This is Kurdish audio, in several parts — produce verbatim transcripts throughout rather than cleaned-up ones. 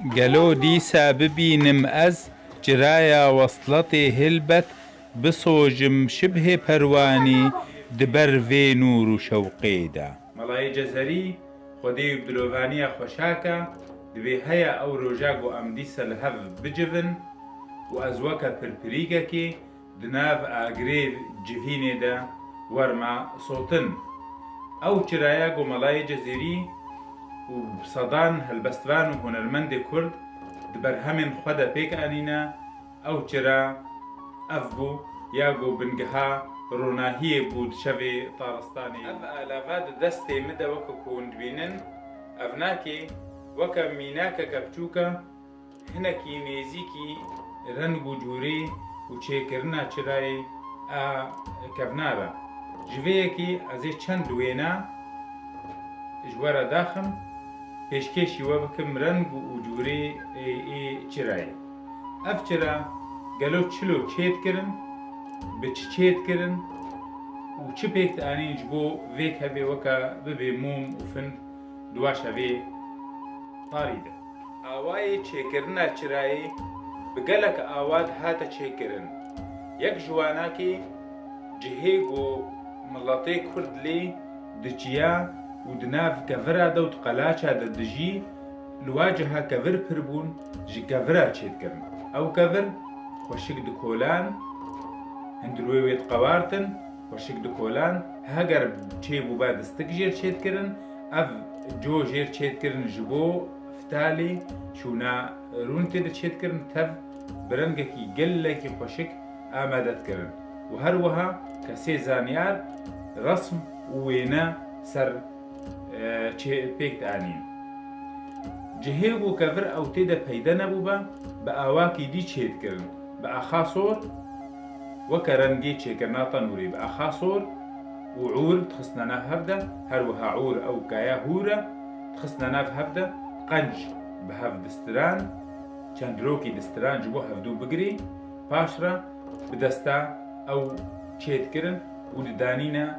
Gelo dîsa bibînim ez çiraya wesletê hilbet bisojim şibhê perwanî di ber vê nûr û şewqê de. Melayê Cezerî, Xwedê wî bi dilovaniya xweşaka, divê heya ew roja ku em dîsa li hev bicivin û ez weke pirpirîgekê di nav agirê civînê de werma sotin. Ew çiraya ku Melayê Cezerî û sedan helbestvan û hunermendê Kurd di berhemên xwe de pêk anîne, ew çira ev bû ya ku bingeha ronahiyê bû di şevê taristanê. Ev alava di destê min de weke ku hûn dibînin, ev nakê weke mînakeke biçûk e, hinekî nêzîkî reng û cûrê û çêkirina çirayê a kevnar e. Ji vê yekê ez ê çend wêne ji we re daxim, pêşkêşî we bikim reng û cûrê ê, ê çirayê. Ev çira gelo çilo çêdikirin, bi çi çêdikirin û çi pêk dianîn ji bo vê kevê weke bibê mûm û find di wa şevê tarî de. Awayê çêkirina çirayê bi gelek awa dihate çêkirin. Yek ji wanakê cihê ku miletê Kurd lê diçiya û di nav kevira de û di qelaça de dijî, li wa ciha kevir pir bûn, ji kevira çêdikirin. Ew kevir xweşik dikolan, hundirê wê diqewartin, xweşik dikolan, heger çêbûba distik jêr çêdikirin, ev co jêr çêdikirin ji bo fitalê, şûna rûn tê de çêdikirin, tev bi rengekî gelekî xweşik amade dikirin û her wiha kesê zanyar resm û wêne ser, e, çê-, pêk dianîn. Cihê ku kevir ew tê de peyde nebûbe, bi awakî dî çêdikirin. Bi axa sor, weke rengê çêkirina tenûrê, bi axa sor û ûr dixistine nav hev de, her wiha ûr ew kaya hûr e, dixistine nav hev de, qenc bi hev distiran, çend rokî distiran ji bo hevdû bigirî, paş re bi desta ew çêdikirin û didanîne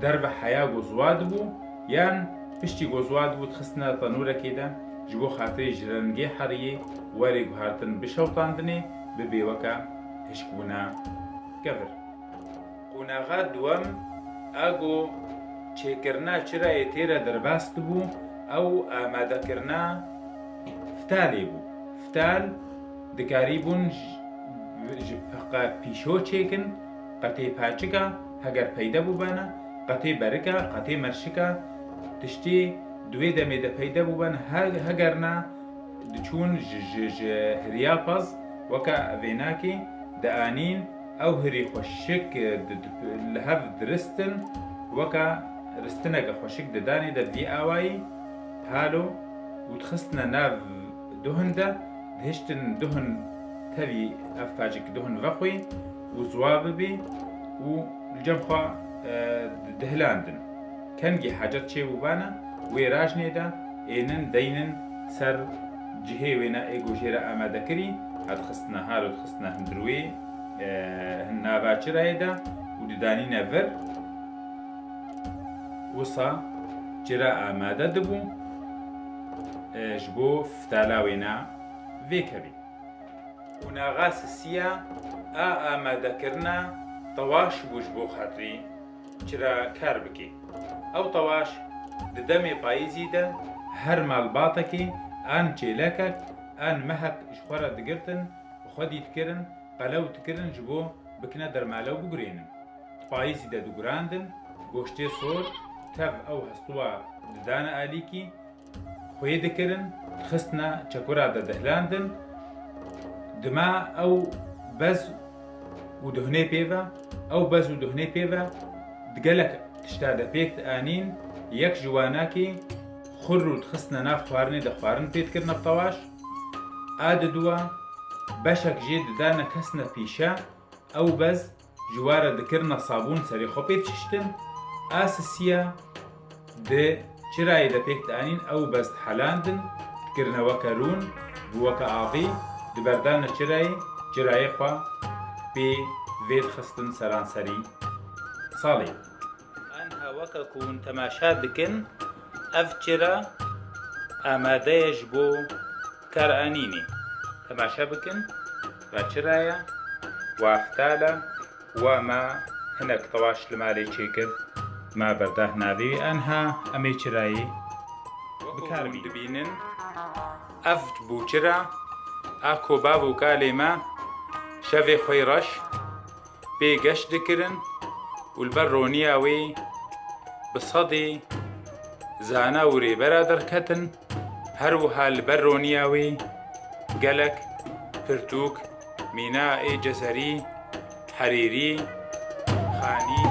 derve heya ku ziwa dibû, yan piştî ku ziwa dibû dixistine tenûrekê de, ji bo xatirê ji rengê heriyê werê guhartin bişewtandinê, bibê weke hişkbûna kevir. Qonaxa duwem a ku çêkirina çirayê tê re derbas dibû, ew amadekirina fitalê bû. Fital dikarîbûn ji, ji qe pîşo çêkin, qetê paçika, heger peyde bûbana, qetê berika, qetê merşika, tiştê di wê demê de peyde bûbana, he-, heger na diçûn ji, ji, ji hiriya pez, weke vênakê dianîn, ew hirî xweşik di, di, li hev diristin, weke ristineke xweşik didanê de vî awayî, halo û dixistine nav duhin de, dihiştin duhin tevî ev paçik duhin vexwê û ziwa bibê û li cem xwe, e, dihilandin. Kengî hecet çêbûbane, wê rajnê de ênin deynin ser cihê wêne ê ku jê re amade kirî, ha dixistine halo dixistine hundirwê, e, hin nava çirayê de û didanîne vir. Wisa çira amade dibû, e, ji bo fitala wêne vê kevê. Qonaxa sisiya a amadekirina tewaş bû ji bo xatirî çira kar bikê. Ew tewaş di demê payîzî de her malbatekê an çêlekek an mehek ji xwe re digirtin, bi xwe dî dikirin, qelew dikirin ji bo bikine dermale û bigurênin. Di payîzî de digurandin, goştê sor, tev ew hestuwa didane alîkî, xwê dikirin, dixistine çekura de dihilandin. Dima ew bez û duhnê pê ve, ew bez û duhnê pê ve di gelek tişta de pêk dianîn, yek ji wanakî xur û dixistine nav xwarinê de xwarin pê dikirine bi tewaş. A diduwa beşek jê didane kesine pîşe, ew bez ji wa re dikirine sabûn serê xwe pê dişiştin, a sisiya di çirayê de pêk dianîn, ew bez dihelandin, dikirine weke rûn, bi weke avî, diberdane çirayê, çirayê xwe pê vê dixistin seranserî salê. Anha weke ku hûn temaşa dikin, ev çira amade ye ji bo Kar anînê. Temaşe bikin, ve çira ye, waftal e, we me hinek tewaş li malê çêkir, me berdeh navê wî. Enha em ê çirayê bi kar bînin. Dibînin, ev bûçira a ku bav û kalê me şevê xwe yê reş pê geş dikirin û li ber roniya wê bi sedê zana û rêbera derketin, her wiha li ber roniya wê gelek pirtûk, mîna ê cezerî, herîrî, xanî,